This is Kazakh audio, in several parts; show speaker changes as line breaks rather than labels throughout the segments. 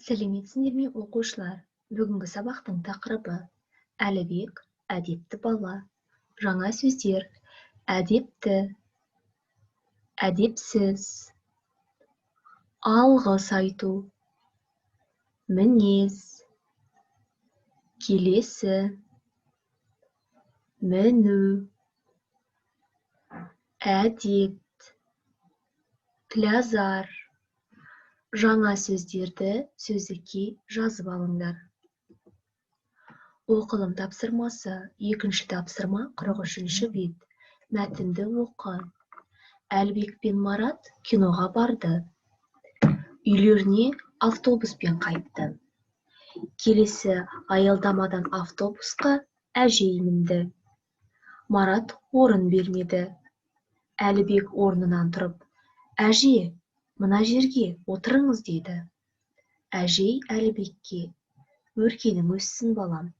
Сәлеметсіңдер ме, оқушылар! Бүгінгі сабақтың тақырыбы: Әлібек — әдепті бала. Жаңа сөздер: әдепті, әдепсіз, алғыс айту, мінез, келесі, міну, әдет, тілазар. Жаңа сөздерді сөздікке жазып алыңдар. Оқылым тапсырмасы. Екінші тапсырма, 43-бет. Мәтінді оқы. Әлібек пен Марат киноға барды. Үйлеріне автобуспен қайтты. Келесі аялдамадан автобусқа әжей мінді. Марат орын бермеді. Әлібек орнынан тұрып: «Әже, мына жерге отырыңыз», — деді. Әжей Әлібекке: «Өркенің өссін, балам,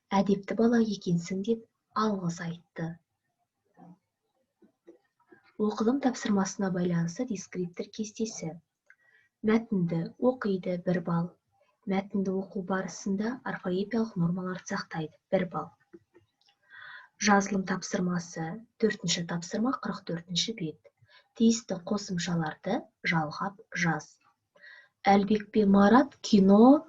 әдепті бала екенсің», — деп алғыс айтты. Оқылым тапсырмасына байланысты дескриптор кестесі. Мәтінді оқиды, 1 балл. Мәтінді оқу барысында орфоэпиялық нормаларды сақтайды, 1 балл. Жазылым тапсырмасы, төртінші тапсырма, 44-бет. Тиісті қосымшаларды жалғап жаз. Әлібек пен Марат кино,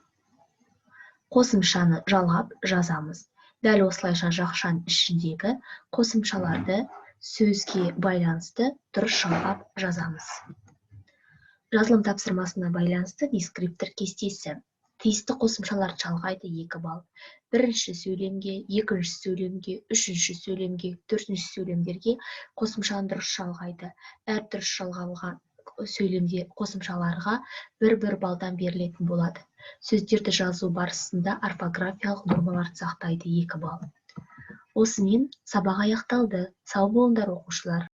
қосымшаны жалғап жазамыз. Дәл осылайша жақшаның ішіндегі қосымшаларды сөзге байланысты дұрыс жалғап жазамыз. Жазылым тапсырмасына байланысты дескриптор кестесі. Тиісті қосымшаларды жалғайды, 2 балл. Бірінші сөйлемге, екінші сөйлемге, үшінші сөйлемге, төртінші сөйлемдерге қосымшаны дұрыс жалғайды. Әр дұрыс жалғалған сөйлемде қосымшаларға бір-бір балдан берілетін болады. Сөздерді жазу барысында орфографиялық нормаларды сақтайды, 2 балл. Осымен сабақ аяқталды. Сау болыңдар, оқушылар!